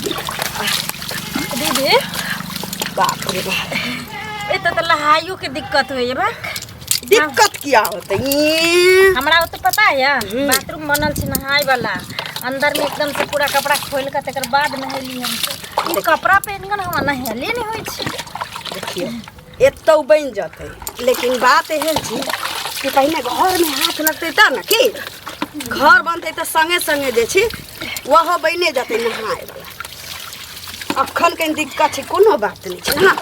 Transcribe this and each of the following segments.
दीदी बाप रे बाप एतऽ तऽ लहाइयो के दिक्कत होइए बा दिक्कत किया होतै ई, हमरा ओतऽ पता यऽ बाथरूम बनल छै नहाय वाला अंदर में एकदम से पूरा कपड़ा खोल के तकर बाद नहेली हम ई कपड़ा पहन के हमरा नहेले नहीं होइ छै देखियौ एतौ बनि जेतै लेकिन बात एहन छै कि पहिने घरमे हाथ लगतै तब ने की घर बनतै तऽ संगे संगे जे छै ओहो बनिए जेतै नहाय वाला अखन कनि दिक्कत छै कोनो बात नहि छै ने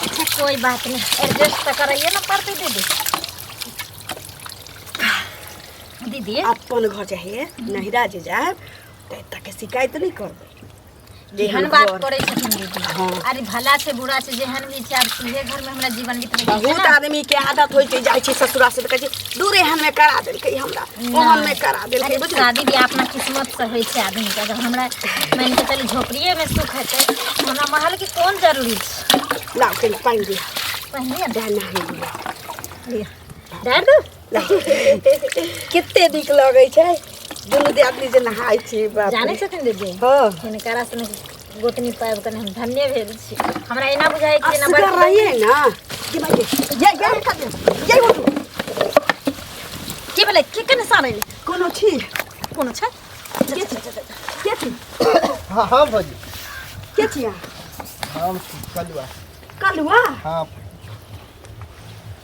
अच्छा कोई बात नहीं एडजस्ट तऽ करैए ने पड़तै दीदी दीदी अपन घर चाहे नहिरा जे जायब तऽ एतऽके शिकायत नहि करबै जेहन बात करै छथिन दीदी हाँ। अरे भला छै बुरा छै जेहन भी छै आब इहे घर में हमरा जीवन बितबै के छै बहुत ना। आदमी के आदत होइ छै जाइ छै ससुरा से तऽ कहै छै दूर एहन मे करा देलकै हमरा ओहन मे करा देलकै अरे बुझली शादी ब्याह अपना किस्मत से होइ छै आदमी के अगर हमरा मानि के चलू झोपड़िए में सुख हेतै तऽ हमरा महल के कोन जरूरी छै लाउ कनि पानि दिअ पहिने दए नहा लिअ लिअ डारि दू कते नीक लगै छै दुनू दियादनी जे नहाय छी बाप रे। जानै छथिन दीदी हँ हिनकरा सन गोतनी पाबि कऽ हम धन्य भेल छी हमरा एना बुझाइ कि जेना असगर बड़ रहिए ना कि भाई ये ये ये उठू की भेलै की केने सानै कोनो छी कोनो छै के छी के छी हाँ हाँ भौजी के छी अहाँ हम छी कलुआ कलुआ हाँ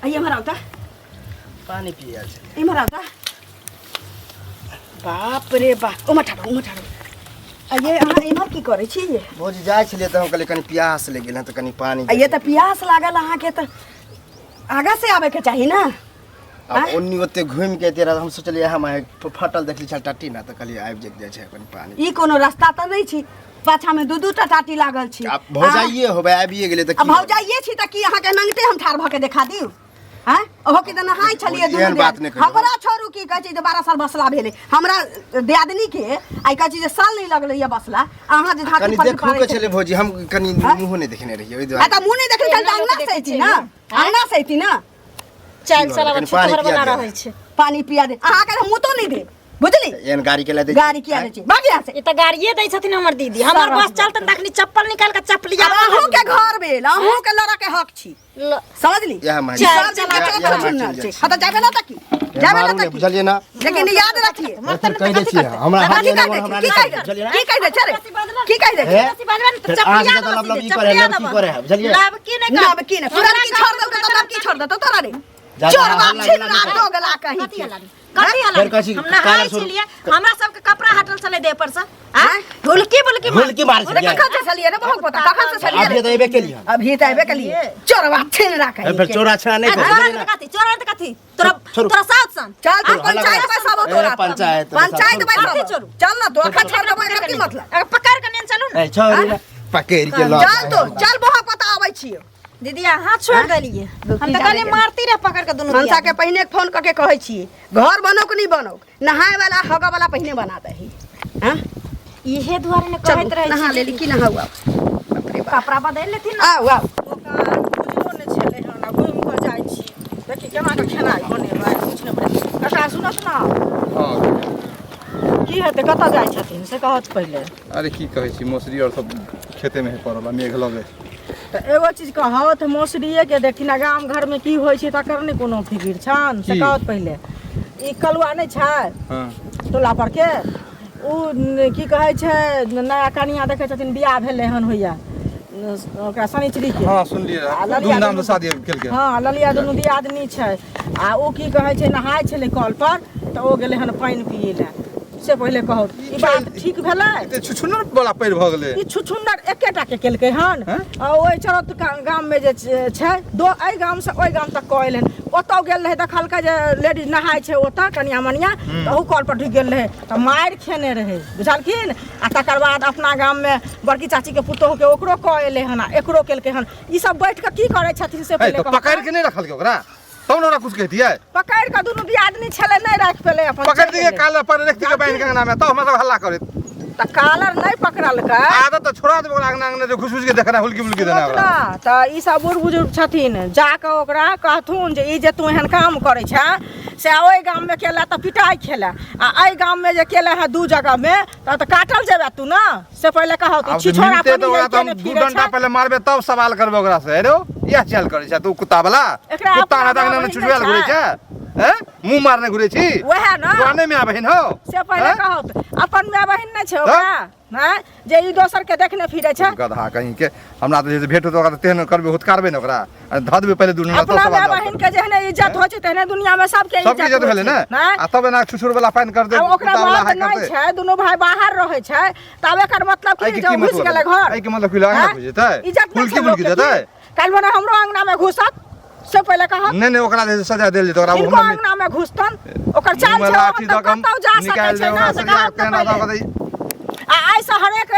आइए इम्हर आउ तऽ पानी पिए आयल छलियै इम्हर आउ तऽ बाप रे बाप ओम्हर ठाढ़ो ओम्हर ठाढ़ो आइए अहाँ इम्हर की करै छी ये भौजी जाइ छलियै तऽ हम कहलियै कनि प्यास लागि गेल हँ तऽ कनि पानी आइए तऽ प्यास लागल अहाँके तऽ आगाँ से आबैके चाही ने आब ओन्नी ओते घुमि के एते हम सोचलियै हम फटल देखली छल टट्टी ना तऽ कहलियै आबि जाइ छै कनि पानी ई कोनो रास्ता तऽ नहि छी पाछा में दू दू टा टाटी लागल छी आब भौजाइए होबै आबिए गेलै तऽ आ की भौजाइए छी तऽ की अहाँके नंगटे हम ठाढ़ भऽ के देखा दियौ आँय ओहो की तऽ नहाय छलियै दुनू एहन बात दियादनी। नहि कहियौ। हमरा छोड़ू की कहै छै जे 12 साल बसला भेलै हमरा दियादनी के आइ कहै छै जे साल नहि लगलै या बसला अहाँ जे झाँकी कनि पर देखो के छलै भौजी हम कनि मुँहो नहि देखने रहियै ओहि आ दुआरे तऽ मुँह नहि देखली तऽ एना लोक अंगना से देखै अयती छै ना ने। अंगना से अयती ना चालि चलाबऽ कनि पानि छुतहर पिया वाला दिअ। रहै छै पानी पिया दे अहाँके हम मुँह तो नहि देब बुझली एहन गाड़ी के ला दै गाड़ी किया दै छी भाग यहाँ से ई तऽ गाड़िए दै छथिन हमर दीदी हमर सरस बस चलतन तखनी चप्पल निकाल के चपलिया आब अहूँ के घर भेल अहूँ के लड़ऽ के हक छी समझली इएह मारि सब दिन इएह- के इएह चोर मारि चुनल चलि छै जाइ हाँ तऽ जाबे ना तकी जाबे ना मारू नहि तकी बुझलियै ना लेकिन याद रखिए फिर कहि दै छियै हमरा हाथ की एना कहि दै हमरा छी? नहि की कहि दै बुझलियै ना की कहि दै छै रे की कहि दै छै हे? फेर अहाँ से ज्यादा लब लब ई करे लब की करे है बुझलियै लब की नहि नब की ने तुरंत की छोड़ देलकै तऽ नब की छोड़ देतौ तोरा रे ज्यादा चोरबा हल्ला छिन गुल्ला नहि रातो गला कहीं कथी के। हलानी कथी फेर हलानी कहै छी, हम नहाय काला छोड़- छलियै हमरा सबके कपड़ा हटल छलै देह पर से आ हुलकी बुलकी मार हुलकी मारै अरे छलियै कखन से छलियै रे बहुत पता कखन से छलियै अभी रे तऽ एबे केलियै हन। अभी तऽ एबे केलियै चोरबा छिन रा कहीं फेर के। चोरा छड़ा नहि आ, करू, चोरा बुझलियै ना? तऽ कथी चोरा तऽ कथी तोरा छोड़ू। तोरा साउथ सन चल तू हल्ला पंचायत करू। पैसा ए, तोरा पंचायत पंचायत पैसा पैसा कथी चोरू? चल ना तू अखन छोड़ देबो एकर की मतलब अगर पकड़ के नेन चलू ने ए, छोड़ू ना, पकड़ि के लऽ चल तू चल बहुत पता आबै छियो दीदी अहाँ छोड़ देलियै हम की तऽ कहलियै जाने मारती रहे पकड़ के दुनू मनसा के पहिने फोन करके कहै छियै घर बनो कि नहि बनो नहाय वाला हगऽ वाला पहिने बना दही हाँ इहे दुआरे ने चलू कहैत रहै नहा छी लेली की नहाउ आब बाप रे बाप। कपड़ा बदलि लेथिन ने आउ आउ दोकान बुझलो नहि छलै हन आ घुमि कऽ जाइ छी देखी केना कऽ खेनाइ बनेबै किछु नहि बनेबै काका सुनत ने हँ की हेतै कतऽ जाइ छथिन से कहत पहिले अरे की कहै छी मौसरी आओर सब खेतेमे है पड़ल आ मेघ लगै तऽ एगो चीज कहत मौसरीएके देखथिन आ गाम घरमे की होइ छै तकर नहि कोनो फिकिर छनि से की? कहत पहिले ई कलुआ नहि छै हँ टोला परके ओ की कहै छै नया कनिया देखै छथिन बियाह भेलै हन होइया ओकरा शनिचरीके हँ सुनलियै आ रहए ललिया धूमधामसँ दुनू- शादी केलकै हँ ललिया दुनू दियादनी छै आ ओ की कहै छै नहाय छलै कल पर तऽ ओ गेलै हन पानि पियै लए से पहिले कहू ई बात ठीक भेलै एते छुछुनर वाला पैर भऽ गेलै ई छुछुन्नर एकेटा के केलकै हन हैं? आ ओहि चरत गाममे जे छै दो एहि गामसँ ओहि गाम तक कऽ एलै हन ओतऽ गेल रहै देखलकै जे लेडीज नहाय छै ओतऽ कनिया मनिया तऽ ओहू कल पर ढुकि गेल रहै तऽ मारि खेने रहै बुझलखिन आ तकर बाद अपना गाममे बड़की चाचीके पुतोहुके ओकरो कऽ एलै हन आ एकरो केलकै हन ई सब बैठ कऽ की करै छथिन से है पहिले तऽ कहू पकड़ि के नहि रखलकै ओकरा तब ने ओकरा कुछ कहितियै पकड़ि कऽ दुनू दियादनी छलै नहि राखि पेलै अपन पकड़ि चलि दियै गेलै। कालर पर रखि दियै बान्हि के अंगना में तब हमरा सब हल्ला करैत तऽ कालर नहि पकड़लकै आदत तऽ छोड़ा देबै ओकरा अंगना अंगना जे घुस घुस के देखना हुलकी बुलकी देना सुनत ओकरा ना तऽ ई सब बूढ़ बुजुर्ग छथिन जा कऽ ओकरा कहथुन जे ई जे तू एहन काम करै छह से ओहि गाममे केला तऽ पिटाइ खेला आ एहि गाममे जे केला है दू जगहमे तऽ तऽ काटल जेबे तू ना से पहिले कहौ तू आब छिछोरा मिलते पानी तऽ ओकरा लइके तऽ हम ने दू फिरै डंडा छै पहिले मारबे तब सवाल करबे ओकरा से अरे इएह चाल करै छै तू कुत्ता वाला एकरा कुत्ता अपना ना माय ने बहिन चुचुआल नहि घुरै छै हैं मुंह मारने घुरै छी वएह ना पुराने में आबहिन हो से पहिले हैं? कहौ तऽ अपन माय बहिन नहि छै ओकरा हैं जे ई दोसर के देखने फिरै छै गधा कहीं के हमरा तऽ जे भेंट होत ओकरा तऽ तेहन करबे हुतकारबे ने ओकरा आ धऽ देबै पहिले दुनू तब अपना सवाल माय जवाब बहिन के जेहने इज्जत होइ छै तेहने दुनिया में सबके सबके इज्जत होइ भेलै छै, ने नहि? आ तब एना छुछुर वाला पानि कर दे आब ओकरा कुत्ता वाला मर्द हाय नहि करतै छै दुनू भाई बाहर रहै छै तब एकर मतलब की एहिके जे की घुसि मतलब गेलै घर एहिके मतलब की लगा हैं? बुझतै इज्जत नहि फुलकी छै बुलकी लोकके देतै की? काल्हि भने हमरो अंगना में घुसत से पहिले कहत नहि नहि ओकरा जे सजा देल जेतै ओकरा हिनको अंगना में घुसतन ओकर चाल मुँहमे छै लाठी ओहन तऽ दऽ कऽ हम कतौ जा सकै निकालि छै देब ना ओकरा से सरिया कहत कऽ तऽ केना दऽ पहिले कऽ आ आइसँ हरेक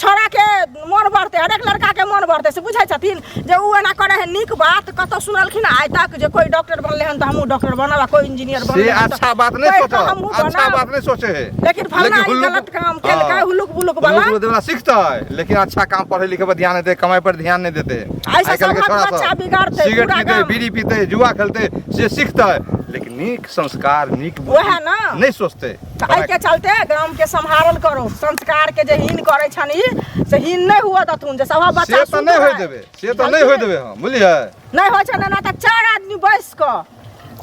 छौड़ा के मोन बढ़तै हरेक लड़का के मोन बढ़तै से बुझै छथिन जे उ एना करै है नीक बात कतौ सुनलखिन आइ तक जे कोइ डॉक्टर बनलै हन तऽ हमहूँ डॉक्टर बनब आ कोइ इंजीनियर से बनलै हन तऽ अच्छा बात नहीं पढ़ि कऽ सोचो हमहूँ अच्छा बनब। बात नहीं सोचे है लेकिन फलना ई हुल्लुक- गलत काम केलकै हाँ। हुलुक बुलुक वाला हुल्लुक बुलुक वाला सीखतै लेकिन अच्छा काम पढ़े लिखे पर ध्यान देते कमाई पर ध्यान नहीं देते ऐसे आइ काल्हि के सभक छोरा बच्चा सब बिगड़तै, सिगरेट पूरा पीते गाम। बीड़ी पीते जुआ खेलते से सीखतै लेकिन नीक संस्कार नीक बुद्धि वएह ना। नहीं सोचते तऽ एहिके चलते गामके सम्हारल करू संस्कारके जे हीन करै छनि ई से हीन नहि हुअ देथुन जे सभक बच्चा से तऽ नहि सुधरै। होय देबै से तऽ नहि होय देबै हम बुझलियै नहि होइ छै एना तऽ चारि आदमी बैस कऽ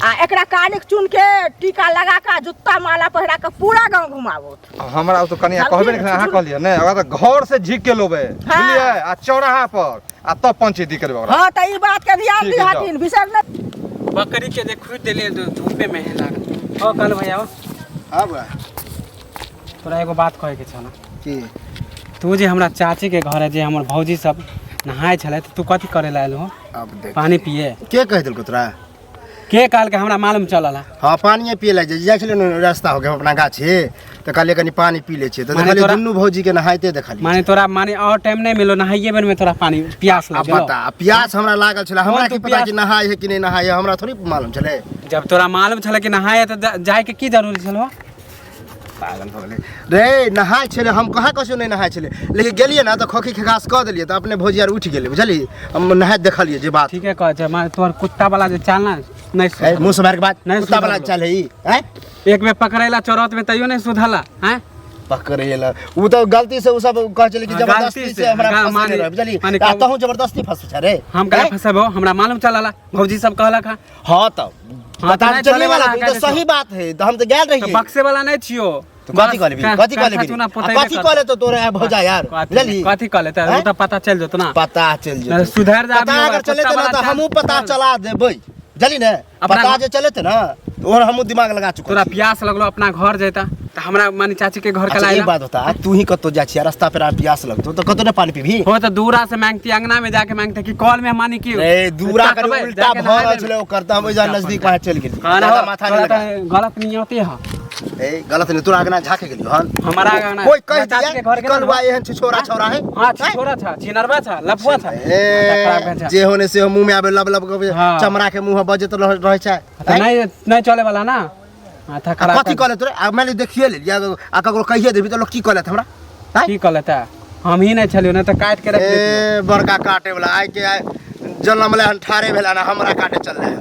आ एकरा कानिक चुन के टीका लगा कऽ जुत्ता माला पहिरा कऽ पूरा गाँव घुमाबो हमरा तो कनिया कहबे नहि अहाँ कहलियै नहि ओकरा तऽ घर से झीक के लोबै बुझलियै आ चौराहा पर आ तब पंचायती करबै ओकरा हाँ तऽ ई बात के ध्यान ठीक है, जाओ। दिहथिन बिसर नहि बकरी के जे खुद देलियै तऽ धूपे में हे लागल ओ कल भैया ओ, हाँ बा तोरा एगो बात कहैके छल की तू जे हमरा चाची के घर है जे हमर भौजी सब नहाय छलै तऽ तू कथी करे ला आयल हो अब देख पानी पिए के कहि देलको तोरा के कहल के हमरा मालूम चलल है हाँ पानिए पिए लए जाइ छलै ने रास्ता हो गेल अपना गाछी तऽ कहलियै कनि पानि पी लै छियै तऽ माने देखलियै तोरा- दुनू भौजी के नहाइते देखलियै माने तोरा माने और टाइम नहीं मिलो नहाइए बेर में तोरा पानी प्यास आब लग गेलो बता प्यास हमरा लागल छलै हमरा कौन की तू पता प्यास- कि नहाय है कि नहि नहाय है हमरा थोड़ी मालूम छलै जब तोरा मालूम छलै कि नहाय तऽ जाय के की जरूरी छलो पागल भऽ गेलै रे नहाय छलै हम कहाँ कसो नहि नहाय छलै लेकिन गेलियै ने तऽ खोखी खखास कऽ देलियै तऽ अपने भौजी आर उठि गेलै बुझलियै हम नहाइत देखलियै जे बात ठीके कहै छै माने तोहर कुत्ता वाला जे चाल ना नहीं ए, सुधरल। मुँह से मारि के बात नहि कुत्ता वाला सुधरलो। चाल है ई आँय एक बेर पकड़ैला चौरत में तैयो नहीं सुधला हैं पकड़ेला उ तऽ गलती से उ सब कहै छलै कि हाँ, जबरदस्ती गलती से से, हमरा हाँ, फंसेने माने- रहै बुझलियै माने आ कहू- तहूँ जबरदस्ती फंसू छै रे हम काहे आँय? फंसेबो हमरा मालूम चलला भौजी सब कहलक हा हाँ तब हाँ, पता तऽ नहि चलने चले वाला वाला ई तऽ है, सही बात है तऽ हम तऽ गेल तऽ रहियै बक्से वाला नहीं छियो तो कथी कहले बस, कथी कहले चूना पोतैबे कथी कहले तो तोरे आइ भौजा यार बुझली कथी कहले तऽ आँय? ओ तऽ पता चलि जेतो ना पता चलि नहीं, जेतै सुधरि जा पता अभी अगर चलेतै कुत्ता ना वाला तऽ चाल- हमहूँ पता चला देबै बुझली ने अपना पता घर- जे चलेतै ना तऽ ओहर हमहूँ दिमाग लगा चुकल तोरा छी। प्यास लगलो अपना घर जैता तऽ हमरा माने चाची के घर अच्छा कला एक बात बता तू ही कतौ जाइ छियै रास्ता पर प्यास लगतौ तऽ कतौ ने पानी पीबही हो तऽ दूरा से मांगती अंगना में जाके मांगते कि कल में मानी कि ए दूरा कनि तकबै, उल्टा जाके भऽ रहल नहाय छलै ओकर तऽ हम ओहि जगह नजदीक वहाँ चलि गेली कहना ज्यादा हो, माथा नहि तोरा लगा तऽ गलत नियते है ए गलत नहीं तोरा आगना झाके गेलियो हन हमारा आंगना कोई कह चाची दिया के घर कि गेल कलुआ एहन छिछोरा छौरा है हाँ छिछोरा छा छिनरवा छा लफुआ छा माथा खराब ए भेल छा। जे होने से मुंह में आबे लब लब के हाँ। चमड़ा के मुंह बजत रहै छै तऽ नहीं नहीं चले वाला ना माथा खराब कथी कहले तोरे आ मान देखिए ले आ ककरो कहिए देबी तऽ लोग की कहलत हमरा आँय? की कहले तऽ हम ही नहीं छलियो नहीं तऽ काट के रख देतियो ए बड़का काटे वाला आइ के आइ जनमले हन ठारे भेला ना हमरा काटे चल रहे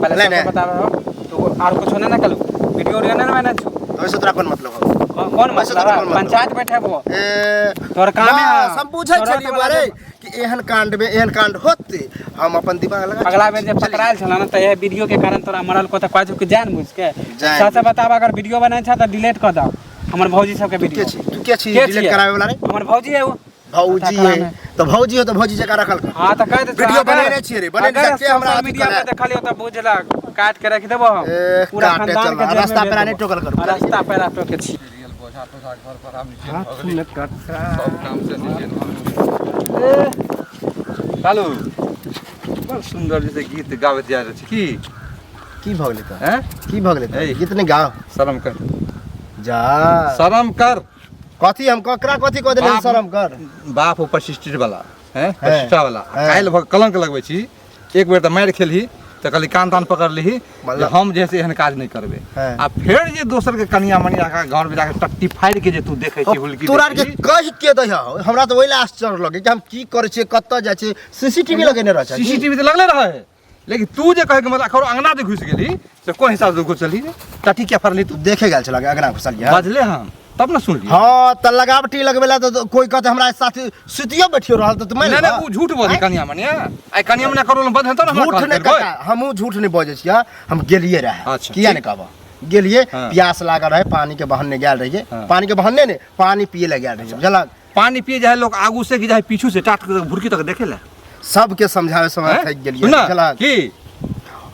पहले ले सबके ने। बताबे हो तो आर कुछो नहीं ना कलू वीडियो उडियो नहीं ना मैंने छू ओइसे तोरा कोन मतलब हो कौन वैसे मतलब तोरा कोन मतलब? पंचायत बैठे वो ए तोहर काम ना, है हम बुझै तोरा छलियै तऽ वाला बारे कि एहन कांड में एहन कांड होते हम अपन दिमाग लगा अगला बेर जे पकड़ायल छल ना तऽ इएह वीडियो के कारण तोरा मरल को तऽ कहै छौ कि जान बुझ के जान सच बताब अगर वीडियो बनाइ छ तऽ डिलीट कऽ दऽ हमर भौजी सबके तू के वीडियो छी तू के छी के डिलीट छियै? करावे वाला रे हमर भौजी है वो भौजी है तऽ भौजी हो तऽ भौजी जकाँ रखल कर हाँ तऽ कह दे वीडियो बनेने छियै रे, बनेने छियै, से हमरा अथी मीडिया करै। पर देखलियो तऽ बुझलक काट के रख देबो हम ए, पूरा काटे खानदान चल, के जेल में रास्ता भेज पेरा नहि देबो। टोकल करू। हाँ, रास्ता पेरा टोके छी बोझा तोझा घर पर आब निचेन भऽ गेलै। सब काम से निचेन भऽ गेलै। कालू बड़ सुन्दर जे छै गीत गाबैत जा रहल छै की की भऽ गेलै तऽ हैं की भऽ गेलै तऽ ए। गीत नहि गाओ शरम कर जा शरम कर कथी हम ककरा कथी कऽ देलियै बाप- शरम कर बाप प्रतिष्ठित वाला हैं प्रतिष्ठा वाला हैं। काल्हि भऽ कलंक लगबै छी एक बेर तऽ मारि खेलही तऽ कहली कान तान पकड़ लिही जे मतलब- हम जे है से एहन काज नहि करबै हैं। आ फेर जे दोसर के कनिया मनिया के घर में जाके टट्टी फाड़ि के जे तू देखै छी हुलकी तोरा आर दै के छी, कहि के दैह हमरा तऽ ओहि लए आश्चर्य लगे कि हम की करै छियै कतऽ जाइ छियै सीसीटीवी लगेने रहै छै सीसीटीवी तऽ लगले रहै है लेकिन तू जे कहे के मतलब ककरो अंगना जे घुसि गेली से कोन हिसाब से घुसली रे टटी क्या फरली तू देखे गेल छल अंगना घुसलियै बजले हम तब ने सुनली हाँ तऽ लगावटी लगबे ला तऽ कोई कहते हमरा साथ सुतियो बैठियो रहल तऽ नहीं मानि नहीं उ झूठ बोले कनिया मनिया आइ कनिया मनिया करो बंद हेतौ ने हमरा झूठ कहल नहीं करबै। काका हमहूँ झूठ नहीं बजै छियै हम गेलिए रहे अच्छा, किया ठीक। नहीं कहब गेलिए हाँ। प्यास लागल रहे पानी के बहाने गेल रहिए हाँ। पानी के बहाने ने पानी पिए ला गेल रहिए बुझलक पानी पिए जाए लोग आगू से कि जाए पीछू से टाट के भुरकी तक देखे ला सबके समझावे समय हैं? थाकि गेलिए सुन ना, बुझलक की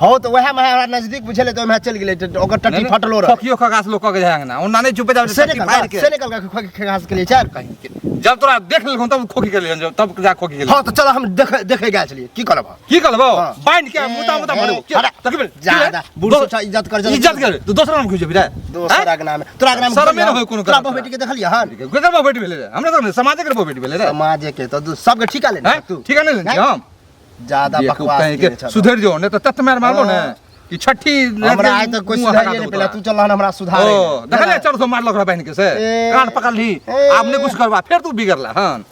हो तऽ वएह में हमरा नजदीक बुझेले तऽ ओहिमे चलि गेलै तऽ ओकर टट्टी फटलो रहे खोखियो खगास लोग के जाए अंगना ओना नहीं चुपे जाए से निकल से निकल के खोखी खगास के लिए चल कहीं के। जब तोरा देख लेलखुन तब खोखी के लिए तब जा खोखी के लिए हाँ तऽ चल हम देखे देखे गेल छलियै की करब हम? की कहलबो हाँ। बांध के ए, मुता मुता ए, भरबो हटा। तकबे ज्यादा बूढ़ सोचा इज्जत कर इज्जत कर तू दोसरा नाम खुजबी रे दोसर अगना में तोरा अगना में शरमे न होय कोनो तोरा करत बहु बेटी के देखलियै हन केकर बहु बेटी भेलै रे हमरा तो समाजे के बहु बेटी भेलै रे समाजे के तऽ सबके ठीका लेने हैं? तू ठीक है नहीं हैं? हम ज्यादा बेवकूफ बकवास कहीं के केने छह सुधर जो नहीं तो तत मार मारबो ने हाँ। कि छठी हमरा आइ तक कोई सुधारिए नहीं पेला तू चल हन हमरा सुधारे ओ देखले चढ़ सो मारलक रह बहन के से ए, कान पकड़ ली ए। आब नहीं कुछ करबा फिर तू बिगड़ला हन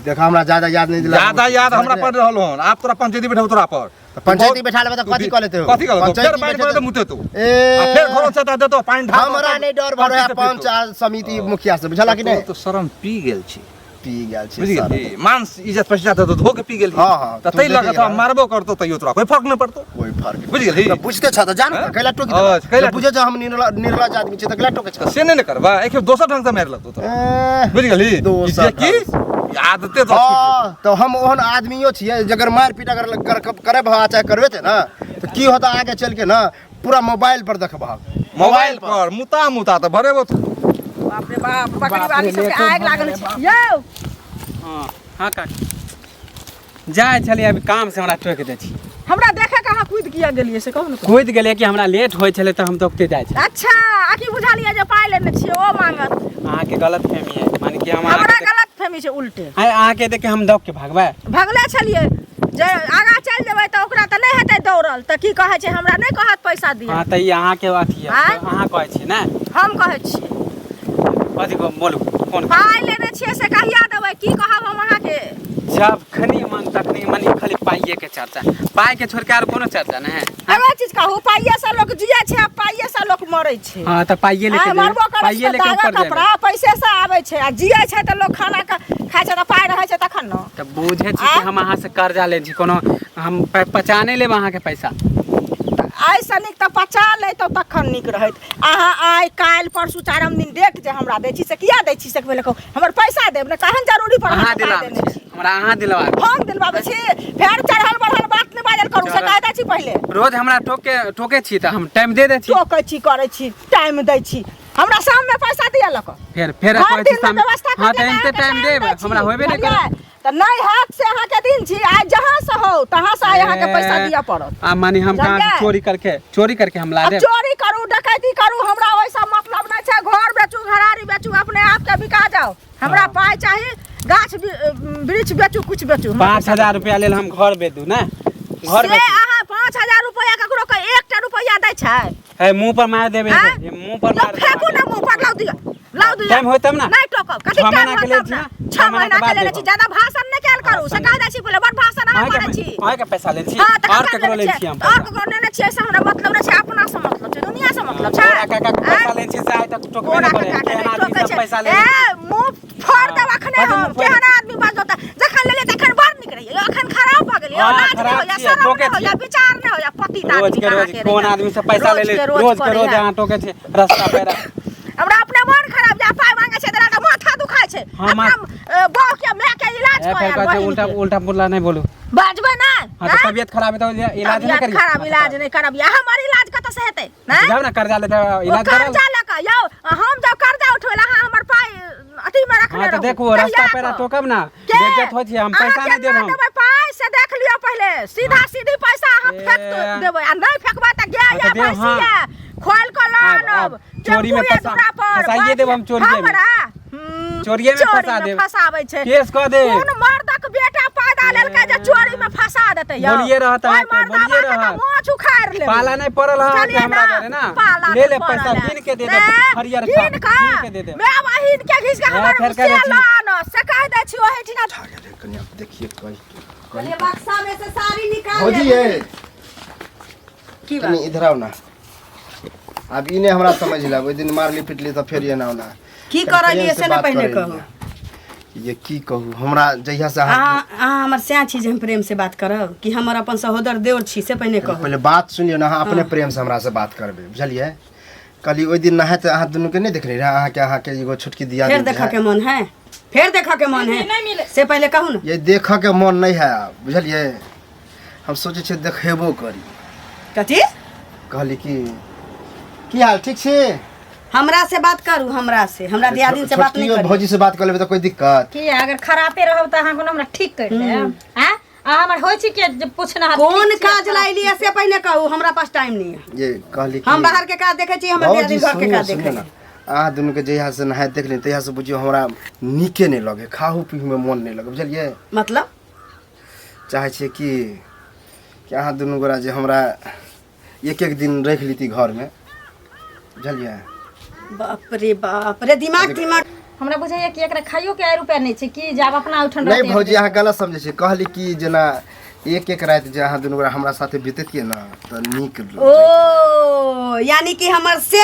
देखा हमरा ज्यादा याद नहीं दिला ज्यादा याद हमरा पड़ रहल हन आप तोरा पंचायती बैठो तोरा पर तऽ पंचायती बैठा लेबै तऽ कथी कऽ लेते हो? कथी कऽ लेते फिर पंचायती पानि बैठे पड़े तऽ- मुते तू ए आ फिर घरो से तऽ देतो पानि ढार हमरा नहीं डर भरो है पंच समिति मुखिया से बुझला कि नहीं तो शरम पी गेल छी पी गेल छी बुझि सारा। गेली मांस इज्जत प्रतिष्ठा तऽ धो के पी गेली हाँ, हाँ, तऽ तू तै लऽ देखे कऽ तोरा गेला। मारबो करतो तैयो तोरा कोई फर्क नहि पड़तो कोई फर्क नहीं। बुझि गेलही? तऽ बुझते छ तऽ जान हैं? कैला टोकी अच्छा, कैला बुझे छ हम निर्लज आदमी छी तऽ कैला टोके छ तऽ से नहि ने करबा एक दोसर ढंग से मारि लगतो तोरा ए, बुझि गेली दोसर जे की आदते तो हाँ तो हम ओहन आदमियो छियै जकर मारि पीट अगर करे भा चाहे करबे ते ना तऽ की होता आगे चल के ना पूरा मोबाइल पर देखबह मोबाइल पर मुता मुता तऽ भरेबो तू। बाप रे बाप बकरी बाप वाली रे, सबके लेटो आगि भऽ लागल गेलै, छै यौ हाँ हाँ काकी जाइ छलियै अभी काम से हमरा टोकि दै छी हमरा देखे के अहाँ कूद किया गेलियै से कहू ने कूदि गेलियै कि हमरा लेट होइ छलै तऽ हम दौगते जाइ छलियै अच्छा आ की बुझलियै जे पाइ लेने छियै ओ मांगत अहाँके गलत फहमी है माने कि हम हमरा अहाँके गलत फहमी छै उल्टे आइ अहाँके देख के हम दौग के भागबै भगले छलियै जे आगाँ चलि जेबै तऽ ओकरा तऽ नहि हेतै दौड़ल तऽ की कहै छै हमरा नहि कहत पैसा दिअ हाँ तऽ ई अहाँके अथी है आँय? अहाँ कहै छियै ने हम कहै छियै कथी कहू बोलू कोन पाइ लेने छियै से कहिया देबै की कहब हम अहाँके जखनी मन तखनी मन खाली पाइए के चर्चा पाइ के छोड़ के आर कोनो चर्चा नहीं है एगो चीज कहू पाइए से लोक जियै छै आ पाइए से लोक मरै छै हाँ तऽ पाइए लेके आइ मरबो करै पाइए छै लेके तऽ ऊपर दागा जेबै कपड़ा पैसे से आबै छै आ जियै छै तऽ लोक खाना खाइ छै तऽ पाइ रहै छै तखन ने तऽ बुझै छी कि आँय? हम अहाँ से कर्जा लै छी कोनो हम पचा नहि लेब अहाँके पैसा आइसँ नीक तऽ पचा लैतहुँ तखन नीक रहैत अहाँ आइ काल्हि परसू चारम दिन डेट जे हमरा दै छी से किया दै छी से पहिले कहू हमर पैसा देब ने कहन जरूरी पर अहाँ अहाँके पाइ दिलाबै देने छी छी हमरा अहाँ दिलवा हम दिलबाबै छी फेर चढ़ल बढ़ल बात नहि बाजल करू से चढ़ल। कहि दै छी पहिले रोज हमरा टोके टोके छी तऽ हम टाइम दे दै छी टोकै छी करै छी टाइम दै छी हमरा शाममे पैसा दिअ लऽ कऽ फेर फेर हर कहै छी दिन शाम व्यवस्था हाँ कर तऽ एते टाइम देब हमरा होबे नहि करत तऽ नहि हैत से अहाँके दिन छी आइ जहाँ से हो तहाँ से आइ अहाँके पैसा दिअ पड़त आ माने हम कहाँ से जानलियै? चोरी करके हम ला अब देब चोरी करू डकैती करू हमरा ओहिसँ मतलब नहि छै घर बेचू घरारी बेचू अपने आपके बिका जाओ हमरा पाइ चाही गाछ वृक्ष बेचू कुछ बेचू हमरा 5000 रुपया लेल हम घर बेच दू ने घर से बेच अहाँ 5000 रुपया ककरो के एकटा रुपया दै छै है मुंह पर मार देबे आँय? ये मुंह पर लो मार फेंकू ना मुंह पर लाउ दिअ लाउ दिअ टाइम होय तब ना नहीं टोकब कथी छह टाइम महीना के होत लेल तब छी ना ना? 6 छह महीना महीना के के बाद लेने छी देबो। ज्यादा भाषण नहीं कयल करू से कह दै छी पहिले बड़ भाषण अहाँ अहाँके करै छी अहाँके पैसा लेल छी हाँ तऽ और ककरा ककरो लेने लेल छियै छी हम और पैसा ककरो लेने छियै से हमरा मतलब नहि छै अपना से मतलब छै दुनिया से मतलब छै तोरा काका के पैसा आँय? लेल छी से आइ तक टोकबे तोरा नहि करे काका के केहन नहि आदमी टोकै सब छै पैसा लेल ए मुंह फोड़ देब अखने कथी हम मुँह फोड़ि केहन देब? आदमी बाजत जखन लेलियै तखन बड़ नीक रहियै अखन खराब भऽ गेलियै हाँ, लाज नहि खराब होइया छियै, शरम टोकै नहि होइया छियै। विचार नहि होइया पतित रोज आदमी के रोज अहाँके कोन रहिया। आदमी से पैसा ले ले रोज के रोज करैया। अहाँ टोके छै रास्ता पेरा हमरा अपने मन खराब जे पाइ मांगे छै तोरा तऽ माथा दुखाइ छै हाँ, अपना बौह के माय के इलाज ए कऽ फेर आयल कहै छै बहिन उल्टा के। उल्टा पुल्टा नहीं बोलू बाजबै नहि हाँ तो तबियत खराब है तो इलाज नहीं तबियत करिए खराब इलाज नहीं करब या हमर इलाज कतऽ से हेतै नहि जाओ ना कर्जा लेते इलाज करा कर्जा लऽ कऽ यौ हम जब कर्जा उठबै ला अहाँ हमर पाइ अथी मे रखने हाँ तो रहू देखू रास्ता कहिया पेरा कऽ? टोकब ना के? बेइज्जत होइ छी हम पैसा अहाँ नहीं देब केना हम देबै पाइ से देख लियौ पहिले सीधा सीधी पैसा अहाँ फेक ए। देबै आ नहि फेकबै तऽ गाय हाँ या तो देब, भैंसी हाँ। या खोलि कऽ लऽ आब, आनब आब, चोरी में टेम्पुए फंसा- दूरा पर फंसाइए देब हम चोरिए में। हमरा चोरिए में फंसा देब। फंसाबै छै केस कऽ देब। कोन मर्दक बेटा पैदा लेलकै जे चोरी में फंसा देतै यौ बोलिए रहत ओहि अहाँके, मर्दाबा बोलिए के तऽ रहत। मोछ उखाड़ि लेबै पाला नहीं पड़ल है बुझलियै हमरा डरे ना पाला ले ले नहि पैसा पड़ल है। गिन के दे दे ए, हरियर खा गिन कऽ गिन के दे दे माय बहिन के घीच के ए, हमर फेर से कहै छी। लऽ आनऽ से कहि दै छी ओहिठिना कनिया देखिए कहि कहलिए बक्सा में से साड़ी निकाल भौजी ले। ये की कनी बात इधर आओ ना। आब ई नहि हमरा समझ लेब, ओहि दिन मारली पिटली तऽ फेर एना ओना। की कनी करलिए प्रेम से ने बात पहिने करै कहू। लिए। ये की कहू, हमरा जहिया से अहाँ अहाँ अहाँ हमर सैं छी जे हम प्रेम से बात करब कि हमर अपन सहोदर देवर छी से पहिने कहू। पहिले बात सुनियौ ने, अहाँ अपने प्रेम से हमरा से बात करबै, बुझलियै? कहली ओहि दिन नहाइत अहाँ दुनूके नहि देखने रहै, अहाँके अहाँके एगो छोटकी दिया फेर देखऽ के मन है, फेर देखऽ के मन है, नहीं मिले। से पहिले कहू ने। ये देखऽ के मन नहीं है, बुझलियै? हम सोचै छियै देखेबो करी। कथी कहली कि की हाल, ठीक छी? हमरा से बात करू, हमरा से, हमरा दियादिन से बात नहीं छोटकियो करू। भौजी से बात कर लेबै तऽ कोई दिक्कत? की अगर खराबे रहब तऽ अहाँ कोनो हमरा ठीक कर देब? आँ आ हमर होइ छै के जे पूछना हाथ कोन ठीक छै, काज लाइली है से पहिने कहू, हमरा पास टाइम नहीं है। ये कहली कि हम बाहर के काज देखे छी, हमर भौजी दियादिन घर के सुनियौ, काज सुनियौ देखे ने, छी। अहाँ दुनूके जहिया से नहाइत देखली तहिया से बुझियौ हमरा नीके नहि लगे, खाहू पीहूमे मन नहि लगे, बुझलियै? मतलब चाहै छियै कि कि अहाँ दुनू गोरा जे हमरा एक एक दिन राखि लीती घरमे, बुझलियै? बाप रे बाप रे, दिमाग दिमाग हमरा बुझाइया कि एकरा खाइयो के आय रुपया नहीं छै कि जाब अपना उठन नहीं रहतै। भौजी, अहाँ गलत समझै छियै। कहली कि जेना एक एक राति जे अहाँ दुनू गोरा हमरा साथे बितैतियै ने तऽ नीक। ओ यानी कि हमर से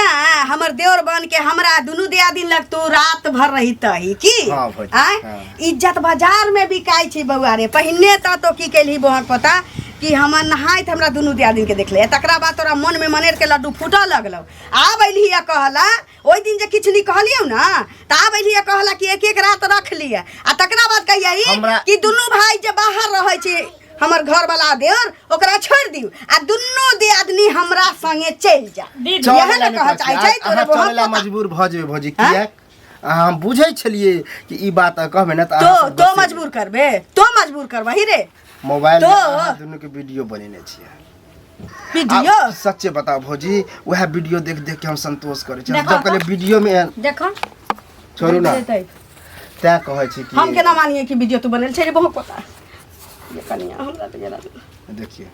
हमर देवर बन के हमरा दुनू दियादिन लग तू रात भर रहितही की? हाँ भौजी, आँय? हाँ। इज्जत बाजार में बिकाइ छै बौआ रे। पहिने तऽ तो की केलही बोहक पता कि हमर नहाइत हमरा दुनू दियादिन के देखले, तकरा बाद तोरा मन में मनेर के लड्डू फूटऽ लगलौ। आब अयलही आ कहला ओहि दिन जे किछु नहीं कहलियौ ना, तऽ आब अयलही आ कहला कि एक एक रात रख लिअ, आ तकरा बाद कहियै कि दुनू भाई जे बाहर रहै छै हमर घर वाला देवर, ओकरा छोड़ि दियौ आ दुनू दियादनी हमरा संगे चलि जा। दीदी, चलै इएह ला ने नहि कहऽ कहै चाहै छी। छै तोरे अहाँ बहुत चलै ला पता। मजबूर भऽ जेबै भौजी, किएक अहाँ हम बुझै छलियै कि ई बात अहाँ कहबै ने तऽ तो अहाँ सब तो गुस्से मजबूर करबे, तो मजबूर करबही रे। मोबाइल तो- में अहाँ दुनू के वीडियो बनेने छियै। वीडियो? आब सच्चे बताओ भौजी, वएह वीडियो देख देख के हम संतोष करै छी। देखो। जब कहलियै वीडियो में एहन- देखो। छोड़ू ना, तैं कहै छी कि हम केना मानिए कि वीडियो तू बनेल छै रे? बहुत पता ये कनिया हमरा तऽ जरा देखियौ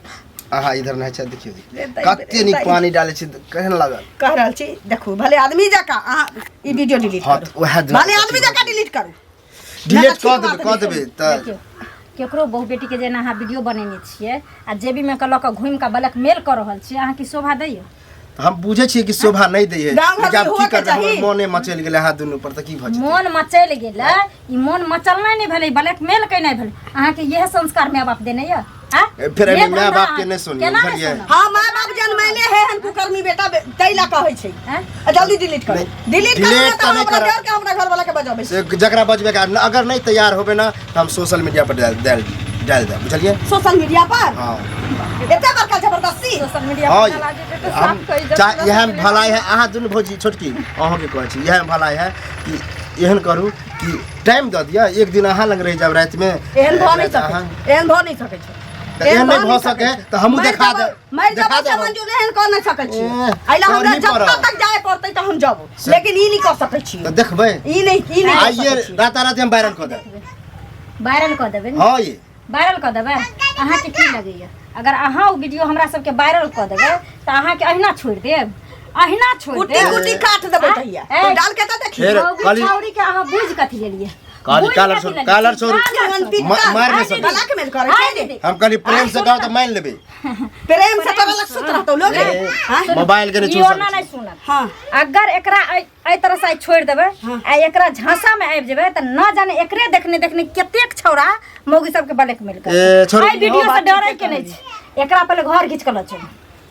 अहाँ इधर नहि छै, देखियौ रे दाइ, कते रे नीक दाइ। पानी डालै छी, केहन लागल? कह रहल छी देखू भले आदमी जकाँ अहाँ ई वीडियो डिलीट हाँ, करू। तऽ उएह दुआरे भले आदमी जकाँ डिलीट करू। डिलीट नहि, कऽ ठीक देबै, बात कऽ नहि। देबै तऽ देखियौ केकरो बहु बेटीके जेना अहाँ वीडियो बनेने छियै आ जेबीमे के लऽ कऽ घुमि कऽ ब्लैकमेल कऽ रहल छियै, अहाँ की शोभा दैया? हम बुझै छियै कि शोभा नहि दै है, गाँव घरमे लेकिन आब की हुअके करबै, हमर चाही। मोने मचलि गेलै अहाँ दुनू पर तऽ की भऽ जेतै? मोन मचलि गेलै, ई मोन मचलनाइ नहि भेलै, ब्लैकमेल केनाइ भेलै। अहाँके इएह संस्कार माय बाप देने यऽ? आँय? ए, फेर एहिमे ये माय धंधा बापके नहि सुनियौ, केना नहि बुझलियै? सुनब? हाँ, माय बाप जनमैले है हन कुकर्मी बेटा तै ला कहै छै। आँय? आ जल्दी डिलीट करू। नहि, डिलीट करू डिलीट ना तऽ तऽ हम नहि अपना करब। देवर के अपना घर वाला के बजाबै से जकरा बजबै के अगर नहि तैयार होबै ना तऽ हम सोशल मीडिया पर डालि डालि डालि देब, बुझलियै? सोशल मीडिया पर? हाँ। एते बड़का जबरदस्ती? सोशल मीडिया हाँ, पर डाला जेतै तऽ हम साफ कहि देत। चाहे इएह में भलाई है। अहाँ दुनू भौजी छोटकी अहाँके कहै छी, इएह में भलाई है कि एहन करू कि टाइम दऽ दिअ, एक दिन अहाँ लग रहि जायब रातिमे। एहन भऽ नहि एक राति सकै अहाँ छै, एहन भऽ नहि सकै छै। तऽ एहन नहि भऽ सकै सकै छै। तऽ हमहूँ मरि देखा जेबै- देब, मरि देखा जेबै से देब। मंजूर, एहन कऽ नहि सकै छी। एह, एहि ला हमरा करही जतऽ पड़त। तक जाय पड़तै तऽ हम जब, से- लेकिन ई नहि कऽ सकै छी। तऽ देखबै। ई नहि, ई नहि कऽ आइए सकै छी। राताराति हम वायरल कऽ देब। वायरल कऽ देबै ने? हाँ ये वायरल कऽ देबै। अहाँके की लगैया, अगर अहाँ ओ वीडियो हमरा सबके वायरल कऽ देबै तऽ अहाँके अहिना छोड़ि देब? अहिना छोड़ि कुटी देब? कुटी काट देबै तहिया। ए, तू डाल के तऽ देखी। फेर मौगी कहली- छौरी के अहाँ बुझि कथी लेलियै? कहली बुझि कालर कथी छोड़ू, लेलियै? कालर छोड़ू। कालर छोड़ू। मारि नहि सकै। गला के मेल करै आइ छै रे। दीदी। हम कहली प्रेम से कहब तऽ मानि लेबै। प्रेम से तोरा लग सुत रहतौ लोग रे। हाँ? मोबाइल के नहि ई छू ओना सकै नहि छी। सुनब। हाँ। अगर एकरा एहि तरह से आइ छोड़ि देबै आ एकरा झांसा में आबि जेबै तऽ न जाने एकरे देखने देखने कतेक छौड़ा मौगी सबके ब्लैकमेल करतै। ए, छोड़ू। एहि वीडियो से डरै के नहि छै। एकरा पहिले घर घीच कऽ लऽ चलू,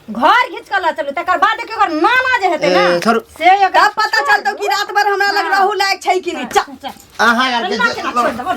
घर घीच कऽ लऽ चलू, तकर बाद देखियौ ओकर नाना जे हेतै ए, ने छोड़ू। से ओकरा तब पता चलतौ कि रात भर हमरा लग रहू लायक छै कि नहि। चल। अहाँ आरके केना छोड़ि देबै?